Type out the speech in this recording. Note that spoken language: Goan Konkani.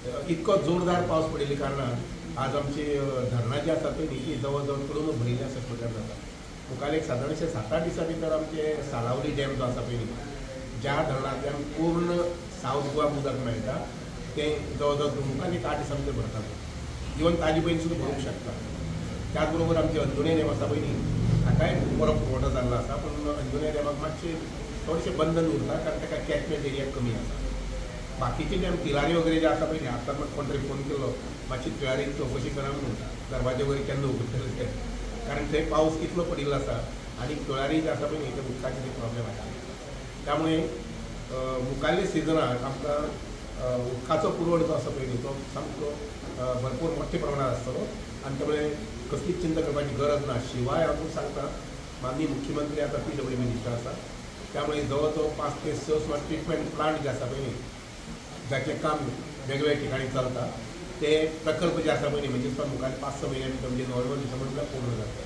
इतको जोरदार पावस पडिल्ल्या कारणान आज आमची धरणां जी आसा पळय न्ही ती जवळ जवळ कडून भरिल्ली आसा प्रकार जाता. मुखार एक सादारणशे 7-8 दिसां भितर आमचे सालावली डॅम जो आसा पळय न्ही, ज्या धरणांतल्यान पूर्ण सावथ गोवाक उदक मेळटा, तें जवळ जवळ मुखार एक 8 दिसां भितर भरता. इवन ताजे पयलीं सुद्दां भरूंक शकता. त्याच बरोबर आमचे अंजुणे डॅम आसा पळय न्ही, हाकाय बरो पुरवठो जाल्लो आसा, पूण अंजुणे डॅमाक मातशें थोडेशें बंधन उरता कारण ताका कॅचमेंट एरिया कमी आसा. बाकीचे डॅम तिलारी वगैरे जे आसा पळय न्ही, आतां मात कोण तरी फोन केल्लो मातशी तिळारी चवकशी करा म्हणून, दरवाजे वगैरे केन्ना उगडटले ते, कारण थंय पावस इतलो पडिल्लो आसा आनी तिळारी जे आसा पळय न्ही ते उदकाचे ते प्रॉब्लेम आसा. त्यामुळे मुखाल्ल्या सिजनाक आमकां उदकाचो पुरवण जो आसा पळय न्ही तो सामको भरपूर मोठ्या प्रमाणात आसतलो आनी त्यामुळे कसलीच चिंता करपाची गरज ना. शिवाय हांव तुमकां सांगता, माननीय मुख्यमंत्री आतां PWD minister आसा, त्यामुळे जवळ जवळ 5 ते 6 सुमार ट्रिटमेंट प्लांट जे आसा पळय न्ही, जाचें काम वेगवेगळ्या ठिकाणी चलता, ते प्रकल्प जे आसा पळय न्ही म्हणजे सुमार मुखार 5-6 म्हयन्या भितर म्हणजे नोव्हेंबर डिसेंबर म्हळ्यार पूर्ण जातले.